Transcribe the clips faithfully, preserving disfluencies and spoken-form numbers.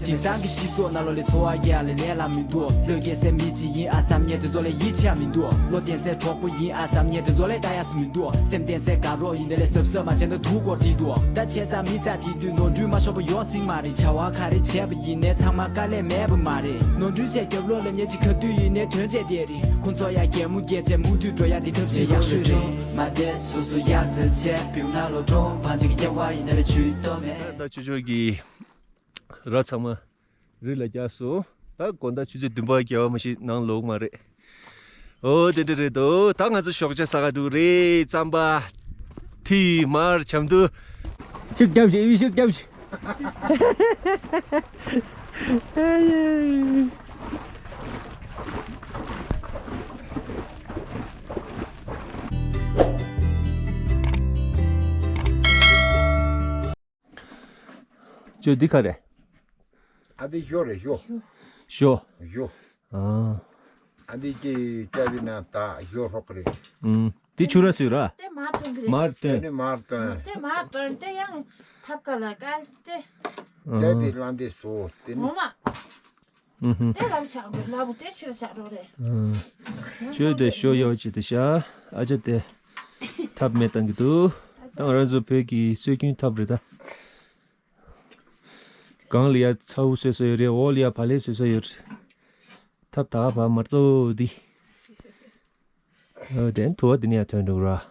དེང་སང་གི་སྤྱི་ཚོགས་ནང་ལོགས་ལ་འཚོ་བ་རྒྱག་ལས་ལས་ལ་མི་འདུག་བློས་འགེལ་སའི་མི་གཅིག་ཡིན་ཨ་བསམ་མཁན་དེ་ཚོ་ལ་ཡིད་ཆེས་མི་འདུག་བློ་བརྟན་སའི་གྲོགས་པོ་ཡིན་ཨ་བསམ་མཁན་དེ་ཚོ་ལ་ལྟ་ཡག་མི་འདུག་སེམས་བརྟན་སའི་དགའ་རོགས་ཡིན་དེ་ལས་གཟབ་གཟབ་མ་བྱས་ན་དུག་སྐོར་དེ་འདུག་ད་བྱས་ཙང་མི་ས་དེ་དུས་ནོར་འཁྲུལ་མ་ཤོར་བ་ཡོང་སྲིད་མ་རེད། བྱ་བ་ག་རེ་བྱས་པ་ཡིན་ནའི་ཚང་མ་དཀའ་ལས་མེད་པ་མ་རེད། ནོར་འཁྲུལ་བྱས་རྒྱབ་ལོགས་ལ་ཉེས་ཅིག་ག་དུས་ཡིན་ནའི་དོན་བྱས་བསྡད་རེད། ཁོ་ཚོ་ཡང་གད་མོ་བགད་བྱས་མུ་མཐུད་འགྲོ་ཡག་དེ་ཐབས་ཤེས་ཡག་ཤོས་རེད། མ་བསྡད་སོ་སོ་ཡག་ཙམ་བྱས་བེའུ་ནང་ལོགས་འགྲོ་བང་ཆེན་གྱི་སྐྱེ་བ་ཡིན་ན་ལས་ཇུས་གཏོགས་མེད། ད་ཅོ་ཅོ་གི་ར་ཚང་མ་རི་ལ་བཀྱགས་སོང་། ད་དགོང་དག་ཆུ་ཚོད་བདུན་པ་བརྒྱད་པ་མ་གཏོགས་ནང་ལོག་མ་རེད། ཨོ་དེ་འདྲ་རེད་དོ། ད་ང་ཚོ་ཞོགས་ཇ་ཟ་ག་འདུག་རེད། རྩམ་པ། ཐི། མར། ཆབ་མདོ། ཤུགས་རྒྱབ་ཤིག་ཨི་བི་ཤུགས་རྒྱབ་ཤིག་ཅོ་འདི་ག་རེད། ཨ་འདི་ཞོ་རེད་ཞོ། ཞོ། ཞོ། ཨ། ཨ་འདི་ཀྱི་ཀ་བི་ན་ད་ཞོ་ཧྲོག་རེད། ཨུམ། འདི་ཆུ་ར་སུ་ར། དེ་མར་ཐོན་གི་རེད། མར་དེ་ཐོན། ནི་མར་ཐོན། དེ་མར་ཐོན་དེ་ཡང་ཐབ་ཀ་ལ་བཀལ་ཏེ། ཨ། དེ་དེ་ལ་འདི་སོ་དེ་ནི། ངོ་མ། ཨུ་ཧུ། དེ་ལབ་ཆགས་འགྲོ་ལབ་དེ་ཆུ་ཆགས་འགྲོ་རེད། ཨ། ཆུ་དེ་ཞོ་ཡོ་ཅི་དེ་ཤ། ཨ་ཅག་དེ་ཐབ་མེ་བཏང་གི་འདུག་ད་ང་རང་ཚོ་བོད་ཀྱི་སྲོལ་རྒྱུན་ཐབ་རེད་ད། སྒང་ལ་ཡ་ཚ་བོ་བཟོས་ས་ཡོད་རེད། འོག་ལ་ཡ་བག་ལེབ་བཟོས་ས་ཡོད་རེད། ཐབ་ད་ག་བ་མར་ཏོ་འདི། ཨ་དེ་དུ་བ་འདི་ནས་ཡ་ཐོན་འགྲོ་ར།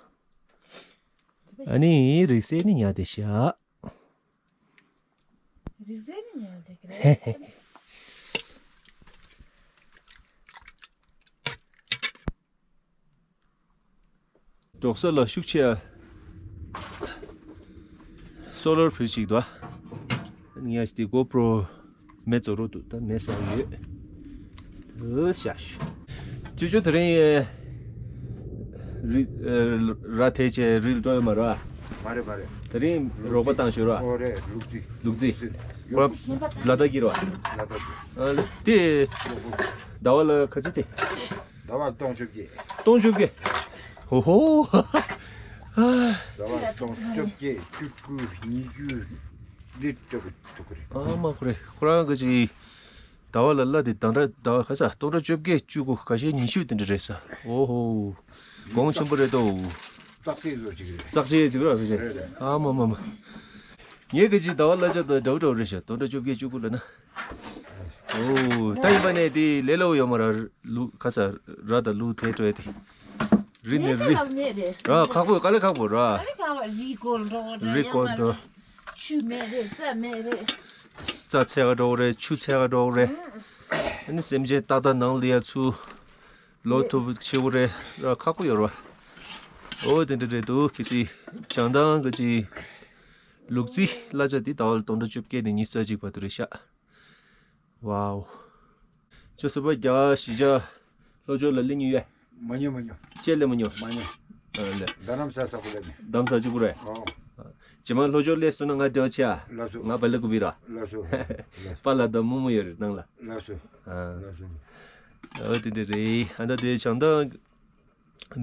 ཨ་ནི་རིག་སེ་ནི་ཉ་དེ་ཤ། རིག་རྩལ་ནི་ཉལ་བསྡད་ཀྱི་རེད། འབྲོག་ས་ལ་ཤུགས་ཆེ་ཡ། སོ་ལར་བུ་ཞིག་འདུག་ངས་དེ་གོ་པྲོ་མེ་ཙོ་རོ་འདུག་ད་མེ་ཟ་ཡོད། ཨོ་ཤ་ཤ། ཅུ་ཅུ་དེ་རིང་ཡེ། རི། ཨ། ར་ཐེ་ཆེ་རིལ་འགྲོ་ཡོད་མ་ར། མ་རེད་མ་རེད། དེ་རིང་རོགས་པ་བཏང་ཞུ་ར། ཨོ་རེད་ལུག་རྫི། ལུག་རྫི། ལུག་རྫི། ཁོ་ལ་དྭགས་ཀྱི་ར། ལ་དྭགས་ཀྱི། ཨ་དེ། ཟླ་བ་ལ་ག་ཚོད་དེ། ཟླ་བ་སྟོང་བཅོ་བརྒྱད། སྟོང་བཅོ་བརྒྱད། ཧོ་ཧོ། ཨ། ཟླ་བ་སྟོང་བཅོ་བརྒྱད་བཅུ་དགུ་ཉི་ཤུ། འདི་སྤྲོད་གི་འདུག་གི་རེད། ཨ་མ་ཁོ་རེ་ཁོ་རང་གི་ཅི། ཟླ་བ་ལ་གླ་དེ་ཟླ་འདྲ་ཟླ་བ་ག་ས་སྟོང་ཕྲག་བཅོ་བརྒྱད་བཅུ་དགུ་ཁ་ཤས་ཉི་ཤུ་དེ་འདྲ་རེད་ས། ཨོ་ཧོ། གོང་ཆེན་པོ་རེད་དོ། ཙག་ཙིག་བཟོ་ཅིག་རེད། ཙག་ཙིག་ཅིག་ར་ཕལ་ཆེར། རེད་རེད། ཨ་མ་མ་མ། ངས་གི་ཅི་ཟླ་བ་གླ་ཆ་དང་འདྲ་བོ་འདྲ་བོ་རེད་ཤག་སྟོང་ཕྲག་བཅོ་བརྒྱད་བཅུ་དགུ་ལ་ན། ཨོ་ད་ཡིན་པ་ནས་དེ་ལས་སླ་བོ་ཡོད་མ་ར་ལུག་ག་ས་ར་དང་ལུག་དེ་སྤྲོད་དེ། རི་ནས་རི། ལབ་མེད་རེད། ར་ཁག་པོ་དཀའ་ལས་ཁག་པོ་ར། དཀའ་ལས་ཁག་པོ་རི་སྐོར་འགྲོ་བ་འདྲ། རི་སྐོར་འགྲོ། ཆུ་མེད་རེད་རྩྭ་མེད་རེད། རྩྭ་ཚད་ག་འགྲོ་རེད། ཆུ་ཚད་ག་འགྲོ་རེད། ཨ་ནི་སེམས་ཅན་ཏག་ཏག་ནང་ལ་ཡ་ཚུར་ལོག་ཐུབ་ཆེ་བོ་རེད་ར། ཁག་པོ་ཡོད་ར། ཨོ་དེ་འདྲ་རེད་འདུག་ཁི་སི་བྱང་ཐང་གི་ཅི་ལུག་རྫི་གླ་ཆ་དེ་ཟླ་བ་ལ་སྟོང་ཕྲག་བཅོ་བརྒྱད་ནས་ཉི་ཤུ་རྩ་གཅིག་བར་དུ་རེད་ཤག་ཝའོ། ཁྱོད་སུ་པ་རྒྱ་གཞིས་ཆགས་ལྷོ་ཕྱོགས་ལ་སླེབས་མྱོང་ཡོད། མ་མྱོང་མ་མྱོང་། ཅེས་སླེབས་མ་མྱོང་། མ་མྱོང་། ཨ་ལེ། རྡ་རམ་ས་ས་གོ་ལ་ནས། རྡ་རམ་ས་གཅིག་པུ་རེད། ཨོ། རྗེས་མ་ལྷོ་ཕྱོགས་སླེབས་སོང་ན་ང་འབྲེལ་བ་བྱེད་ཨ། ལགས་སོ། ང་བལ་ལ་ཀུ་བི་ར། ལགས་སོ། པཱ་ལགས་དང་རྨོ་མོ་ཡོད་རེད་ནང་ལ། ལགས་སོ། ཨ། ལགས་སོ། ཨོ་དེ་འདྲ་རེད། ཨ་ད་དེ་བྱང་ཐང་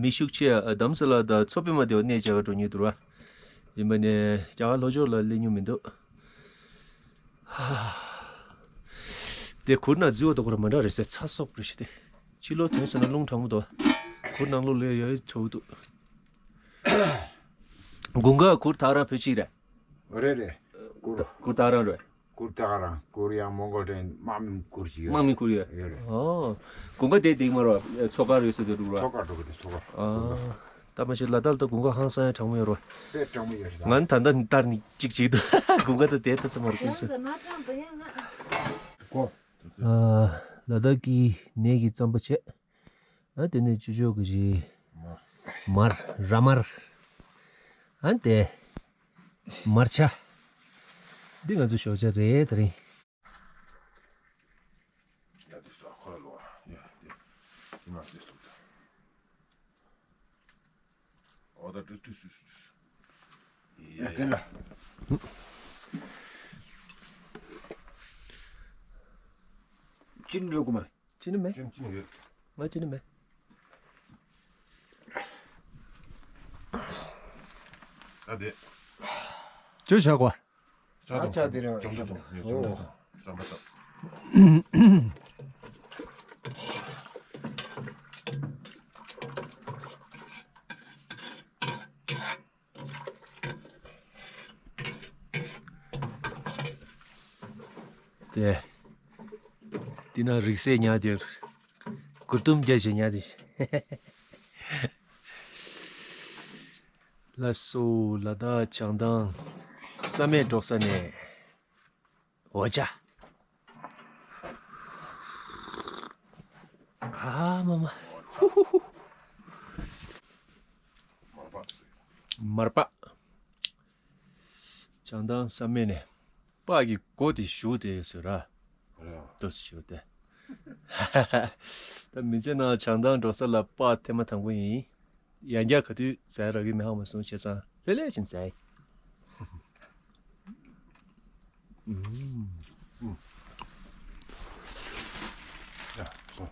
མི་ཤུགས་ཆེ་ཨ། རྡ་རམ་ས་ལ་དང་མཚོ་པདྨ་དེ་བ་གནས་བཅའ་ག་འགྲོ་མྱོང་འདུག་ར། ཡིན་པ་ནས་རྒྱ་གར་ལྷོ་ཕྱོགས་ལ་སླེབས་མྱོང་མི་འདུག་དེ་གུར་ནང་རྫི་བ་དང་ཁོ་ར་མ་འདྲ་རེད་ཟེར། ཚ་སོབ་རེད་ཤི་དེ། ཕྱི་ལོགས་ཐོན་སོང་ན་རླུང་གྲང་མོ་འདུག་གུར་ནང་ལོགས་ལ་ཡོད་ཡོད་ཚ་བོ་འདུག་དགུན་ཁ་གུར་ཐག་རང་བོད་ཕྱི་རེད། རེད་རེད། གུར། གུར་ཐག་རང་རེད། གུར་ཐག་རང་། གུར་ཡང་མོང་གོལ་ཌན་དམག་མི་གུར་ཞིག་ཡོད། དམག་མི་གུར་ཡོད། ཡོད་རེད། ཨོ། དགུན་ཁ་དེ་དེ་མ་རོ་མཚོ་ཁ་རེད་ཟེར་དུ་འདུག་ར། མཚོ་ཁ་འགྲོ་གི་རེད་མཚོ་ཁ། ཨ། ད་མ་གཞི་ལ་དྭགས་ལ་ད་དགུན་ཁ་ཧང་སང་ཡང་གྲང་མོ་ཡོད་རོ། དཔེ་གྲང་མོ་ཡོད་རེད། ང་ནི་ད་ལྟ་ནི་ལྟར་ནི་གཅིག་གཅིག་ཏུ་དགུན་ཁ་ད་དེ་ལྟ་ཚ་མ་རེད་ཁུལ་སོ། གོ། ཨ། ལ་དྭགས་ཀྱི་ནས་ཀྱི་རྩམ་པ་བྱས། ཨ་དེ་ནས་ཅོ་ཅོ་གི་རྗེས། མར། ར་མར། ཨ་དེ། མར་ཆ། འདི་ང་ཚོ་ཞོགས་ཇ་རེད་དེ་རིང་། ཡ་དེ་ལ། ཅི་འགྲོ་གི་མ། ཅི་ནི་མེད། ཅི་ནི་ཅི་ནི་ཡོད། ང་ཅི་ནི་མེད། ཨ་དེ། ཅོ་བྱ་གོ། ཅ་དང་ཅ་དེ་རེད། ཅོང་ཏ་དང་ཡོད། ཅོང་ཏ་དང་ཅོང་ཏ་དང་། དེ། དེ་ན་རིགས་སྲས་ཉག་དེ། གུར་གུམ་རྒྱ་ཞེ་ཉག་དེ། ལགས་སོ། ལ་དྭགས་བྱང་ཐང་བསམ་ཡས་འབྲོག་ས་ནས། འོ་ཅག་ཨ་མ་མ། ཧུ་ཧུ་ཧུ། མར་པ། བྱང་ཐང་བསམ་ཡས་ནས། སྤགས་ཀྱི་སྒོ་དེ་ཞུ་དེ་ཟེར་ར། ལྟོས་ཞུ་དེ། ད་མི་ཚེ་ནང་བྱང་ཐང་འབྲོག་ས་ལ་སྤགས་ཐེངས་མ་དང་པོ་ཡིན། ཡང་བསྐྱར་ག་དུས་ཟ་རག་གི་མེད་ཧ་མ་སོང་བྱས་ཙང་ལྷོད་ལྷོད་ཅིག་ཟ་ཡི། ཨུམ། ཡ། སོང་།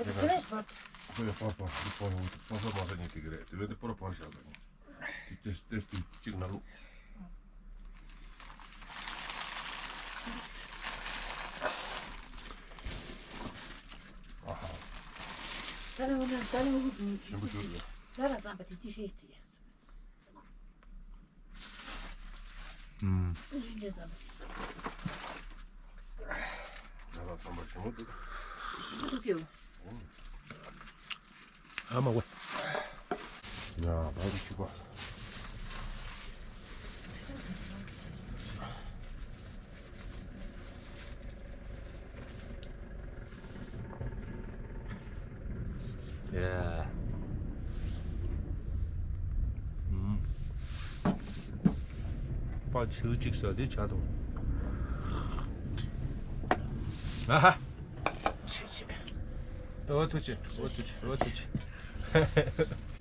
དེ་ཚོ་ལས་པར། ཁོས་པར་པར་པར་པར་པར་པར་མ་ཟ་ཉིན་དེ་གི་རེད། དེ་བས་དེ་པར་པར་བཞག་ཟ་ཉིན། དེ་ཏེ་ཏེ་ཏེ་གཅིག་ན་ལུག་ཨ་ཧ། ད་ལོ་ན་ད་ལོ་ཞིམ་པོ་ཞིག་རེད། ད་ལ་རྩམ་པ་དེ་ཅི་ཧྲེ་ཅི། ཨུམ། ཨུ་རིན་ཅན་རྩམ་པ་ཅི། ད་ལ་རྩམ་པ་ཞིམ་པོ་འདུག་ཞིམ་པོ་འདུག་ཀྱོ། ཨ་མ་ཝེ། ཡ་བ་རི་ཤི་པ། ཡ། ཨུམ། པ་ཆུ་གཅིག་ཟ་དེ་ཆ་དང་། ཨ་ཧ། ཆི་ཆི། འོ་ཐུག་ཆི། འོ་ཐུག་ཆི། འོ་ཐུག་ཆི།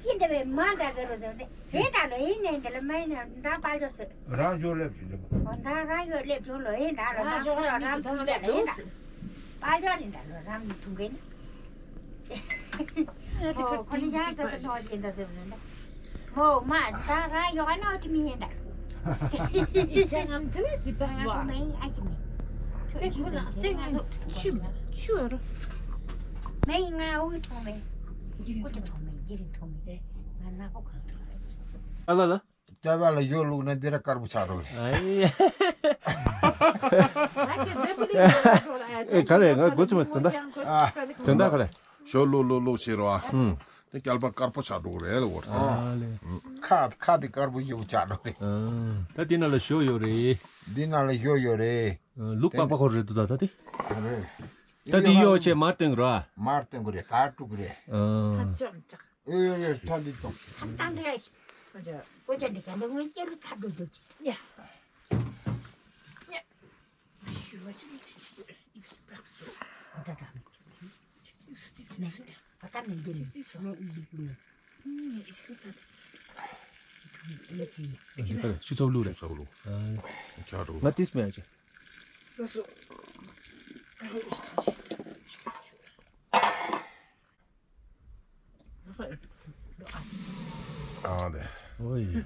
ཅི་འདྲ་བའི་མ་འདྲ་འདྲ་རོ་ཟེར་ཏེ། དེ་ལྟ་ལོ་ཡིན་ནས་འདི་ལ་མ་ཡིན་ན་འདང་པར་ཇོ་ཟེར། རང་ཇོ་སླེབས་ཀྱི་འདུག་འོ་འདང་རང་ཇོ་སླེབས་ཇོ་ལོ་ཡིན་ད་ལོ་རང་ཇོ་ལོ་རང་ཐུག་ལེ་ལ་ཡིན་ད། པར་ཇོ་རིན་ད་ལོ་རང་མི་ཐུག་གིན། ཨོ་ཁོ་ནི་ཡང་ཙམ་ཙམ་ཞོག་ཅིག་འདྲ་ཟེར་ཟེར་འདྲ། མོ་མ་ད་རང་ཡོག་ནོ་ཏི་མི་ཡིན་ད། ཨི་ཤ་ངམ་ཙི་ལེ་ཞིག་པ་ང་ཐུག་མ་ཡིན་ཨ་ཤི་མི། ཏེ་ཁོ་ན་ཏེ་ང་ཚོ་ཆུ་མ་ཆུ་རུ། མེ་ཡིན་ང་འུ་ཐོང་མེ། ཀུ་ཏུ་ཐོང་མེ་ཀི་རིན་ཐོང་མེ། ང་ནག་པོ་གང་ཐོང་མེ། ཨ་ལ་ལ། ལྟ་བ་ལ་ཡོད་ལུགས་ན་འདི་ར་དཀར་པོ་ཆགས་འགྲོ་གི། ཨ་ཡེ། ཨེ་ག་རེ་ང་མགོ་ཚོས་མ་དོན་དག་ཨ། དོན་དག་ག་རེ། ཞོ་ལུག་ལུག་ལུག་བྱེད་རོགས་ཨ། ཨུམ། དེ་སྐྱལ་པ་དཀར་པོ་ཆགས་འགྲོ་གི་རེད་ལ་བོར། ཨ་ལེ། ཁ་ཁ་དེ་དཀར་པོ་ཡོད་ཆགས་འགྲོ་གི། ཨ། ད་འདི་ན་ལ་ཞོ་ཡོད་རེད། འདི་ན་ལ་ཞོ་ཡོད་རེད། ལུག་པགས་པ་ཁོ་རེད་འདུག་ད་ད་དེ། རེད། ད་འདི་གཡོག་བྱས་མར་བཏོན་གི་ར། མར་བཏོན་གི་རེད་ད་དཀྲུག་གི་རེད། ཨ། ཨེ་ཡོད་ཡོད་ཐ་འདི་ཐོང་། ཐམ་ཐང་འདྲ་ཡ་ཞིག་ཀོ་ཅན་འདི་ཅན་འདི་ངོས་སྐྱེ་རུ་ཚ་འགྲོ་འདུག་ཅིག་ཡ། ཡ། ཞུ་བ་ཅིག་ཅིག་ཅིག་ཨི་བི་སི་པགས་སོ། ད་ད་ད། ཅིག་ཅིག་ཅིག་ཅིག་ཅིག་ད་ད་མི་འདི་ནི་ཅིག་ཅིག་ནི་ཨི་བི་སི་ནི། ཨི་བི་སི་ཀི་ད་ད། ཨི་བི་སི་ཀི་ད། ཨི་བི་སི་ཀི་ད། ཞུ་ཚོགས་ལུགས་རེད། ཞུ་ཚོགས་ལུགས། ཨ། ཁྱག་འགྲོ། ང་ཏིས་མེད་ཅིག་ལགས་སོ། ཨ་ལེ། ཨོ་ཡེ།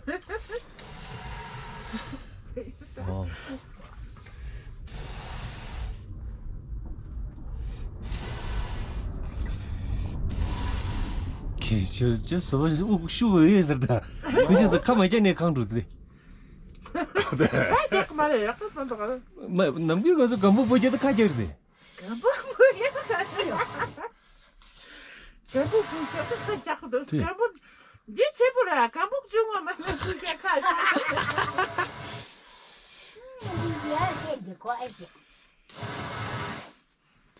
ཨོ། ཁྱེད་ཁྱེད་ཁྱེད་སོ་སོ་དབུགས་ཤུགས་ཡོད་ཟེར་ད། ཁོ་ཁྱེད་ཚོ་ཁ་མ་རྒྱག་ནས་གང་འགྲོ་དེ། ད་རྒྱག་གི་མ་རེད་ཡག་པོ་ཙམ་དུ་ག་རེ། མ་ནམ་རྒྱུན་ང་ཚོ་སྒམ་པོ་བོད་རྒྱལ་དུ་ཁ་རྒྱག་རེད། སྒམ་པོ་བོད་རྒྱལ་དུ་ཁ་རྒྱག་ཡོད། སྒམ་པོ་བོད་རྒྱལ་དུ་ཁ་རྒྱག་གི་འདུག་དེ། སྒམ་པོ་འདི་ཆེ་པོ་ར་སྒམ་པོ་བཅུ་ངོ་མ་ལ་བོད་རྒྱལ་ཁ་རྒྱག་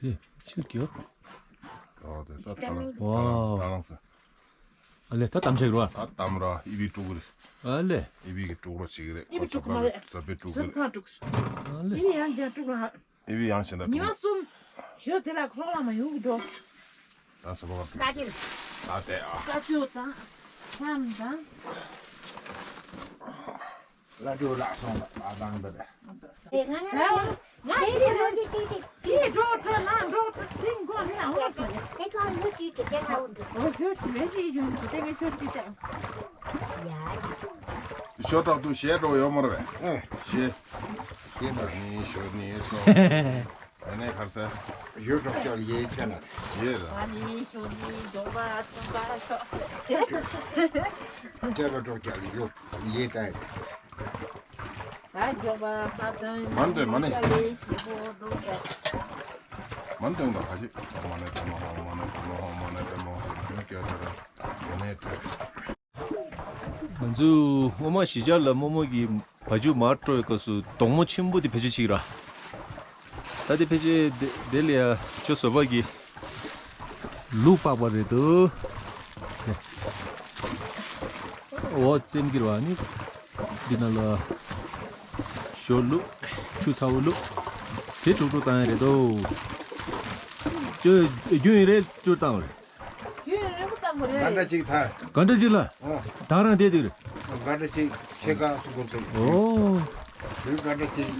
དེ་ཆུ་རྒྱུ། ཨོ་དེ་ས་ཐ་ལང་ཝའོ། ཐ་ལང་ས། ཨ་ལེ་ད་གཏམ་ཆེ་རོ། ད་གཏམ་ར་ཨི་བི་དཀྲུག་རེད། ཨ་ལེ། ཨི་བི་གི་དཀྲུག་རོ་ཅིག་རེད། ཨི་བི་དཀྲུག་མ་རེད། ཟ་པའི་དཀྲུག་རེད། ཨ་ལེ། ཨི་བི་ཡང་རྒྱ་དཀྲུག་ར། ཨི་བི་ཡང་ཞེ་ད་ཉི་མ་གསུམ། ཞོ་ཚེ་ལ་ཁོག་ལ་མ་ཡོང་གི་འགྲོ། ད་ས་བ་བ་ཀ་ཅི། ད་དེ་ཨ། ཀ་ཅོ་དང་། ཧམ་དང་། ལ་འགྲོ་ལ་སོང་ལ་ལ་དང་འདི་རེད། ཨེ་ང་ང་ང་དེ་རེད་རེད་དེ་དེ་དེ། དེ་འགྲོ་ཚེ་ན་འགྲོ་ཚེ་དེ་འགོ་ནས་འོང་ཟེར། དེ་ཚོ་ལུ་ཅིག་གི་དེ་ལ་འོང་འགྲོ། ཨོ་ཞོ་ཞོ་ཅི་ཞོ་ཞོ་དེ་ངས་ཞོ་ཅི་དེ། ཡ། ཞོ་དྲག་ཏུ་ཞེ་འགྲོ་ཡོད་མ་རེད། ཨེ། ཞེ། ཡིན་པ། ནི་ཞོ་ནི་སོ། ཨ་ནེ་ཁར་ས། ཞོ་སྒྲོག་ཅོག་ཡེ་ཆེ་ན། ཡེ་ལ། ཨ་ནི་ཞོ་ནི་འབྲོག་པ་ཚོང་པ་ཤོག། ཅེ་ལ་སྒྲོག་ཅོག་ཡོ་ཡེ་ཏའི། ད་འབྲོག་པ་པ་དང་། མ་འདྲེ་མ་ནི། ཤ་ལེ་ཞེ་པོ་འདུག་ཟེར། མ་འདྲེ་འདུག་ཧ་ཤི། མ་ནེ་ཏེ་མ་ཧོ་མ་ནེ་ཏེ་མ་ཧོ་མ་ནེ་ཏེ་མ་ཧོ་མ་ནེ་ཏེ་མ་ཧོ་མ་ནེ་ཏེ། ང་ཚོ་སྔོན་མ་གཞིས་ཆགས་ལ་རྨོ་མོ་གི་བ་ཕྱུགས་མར་སྤྲོ་བའི་སྐབས་སུ་སྡོང་མོ་ཆེན་པོ་དེ་བེད་སྤྱོད་བྱེད་ཀྱི་ར། ད་དེ་ཕལ་ཆེར་དེ་དེ་ལ་ཡ་ཁྱོད་བཟོ་པ་གི་ལུག་པགས་པ་རེད་འདུག། འོ་བཙེམ་གྱི་ར་བ་ནི་འདི་ན་ལ་ཞོ་བླུགས། ཆུ་ཚ་བོ་བླུགས། དེ་དཀྲུག་དཀྲུག་བཏང་ཡ་རེད་འདུག། ཁྱོད་རྒྱུན་རེ་བཅུར་བཏང་བ་རེད། རྒྱུན་རིང་པོ་བཏང་དགོས་རེད། ག་འདྲ་ཅིག་ཐ། ག་འདྲ་ཅིག་ལ། ཨོ། ད་རང་བསྡད་དུས་རེད། ག་འདྲ་ཅིག་ཕྱེད་ཀ་སུ་དགོས་འདུག། ཨོ། དུས་ག་འདྲ་ཅིག།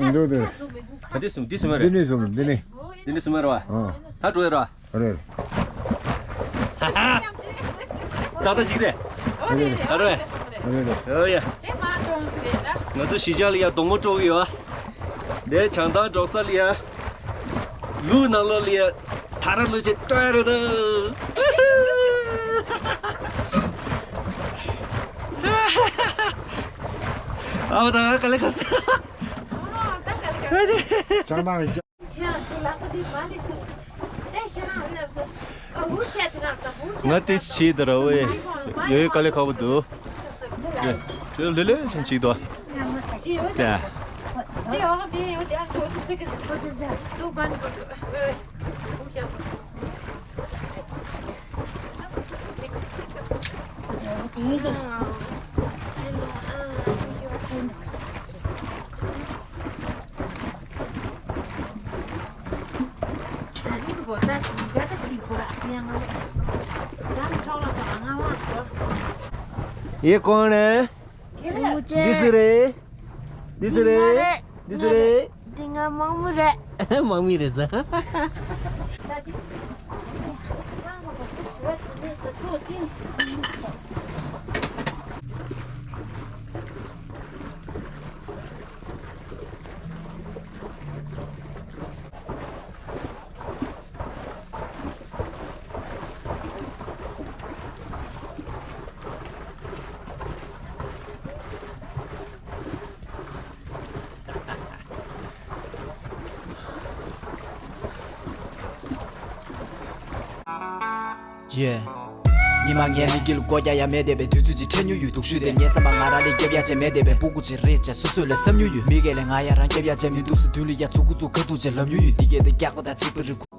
ཨེ། འདུག་འདུག། ག་འདྲ་སུ་འདི་སུ་མ་རེད། འདི་ནས་སུ་འདི་ནས། འདི་ནས་སུ་མ་རེད་བ། ཨ། ད་འགྲོ་ཡ་རེད་བ། རེད། ད་ལྟ་ཅིག་རེད། ཨ་རེད། ཨ་རེད། རེད་རེད། ཨོ་ཡ། ང་ཚོ་གཞིས་ཆགས་ལ་ཡ་སྡོང་མོ་སྤྲོ་གི་ཡོད་བ། འདས་བྱང་ཐང་འབྲོག་ས་ལ་ཡ། ལུག་ནང་ལོགས་ལ་ཡ། ད་ར་ལུག་ཅིག་སྤྲོ་ཡ་རེད་ད། ཨ་བ་ད་ག་ལེ་ག་ས། ཚང་མ། ང་ཏིས་ཆི་དར་ཝེ། ཡོད་ག་ལེ་ཁ་བོ་འདུག། ཁྱོད་ལེ་ལེ་ཆང་ཆིག་དོ། ཏེ། ये कौन है? दिस रे। दिस रे। दिस रे। ང་མང་མོ་རེད། མང་མི་རེད་ཟ། Yeah. ཉི་མ་ངའི་མིག་གི་ལ་སྒོ་རྒྱག་ཡ་མེད་བསྡད་པའི་དུས་ཚོད་ཅིག་འཕྲད་མྱོང་ཡོད། སྡུག་ཤོས་དེ་ངའི་བསམ་པ་ང་རང་ལས་རྒྱབ་ཡ་ཅན་མེད་བསྡད་པའི་སྤུ་གུ་ཅིག་རེད་ཅེས་སོ་སོ་ལས་བསམ་མྱོང་ཡོད། མི་སྒེར་ལས་ང་ཡ་རང་རྒྱབ་ཡ་ཅན་མི་འདུག་སུ་དུས་ལ་ཡ་ཚུགས་ཀུ་ཚུགས་ཁ་ཐུག་ཅེས་ལབ་མྱོང་ཡོད། འདི་གས་དེ་རྒྱག་པ་དང་གཅིག་པ་རེད།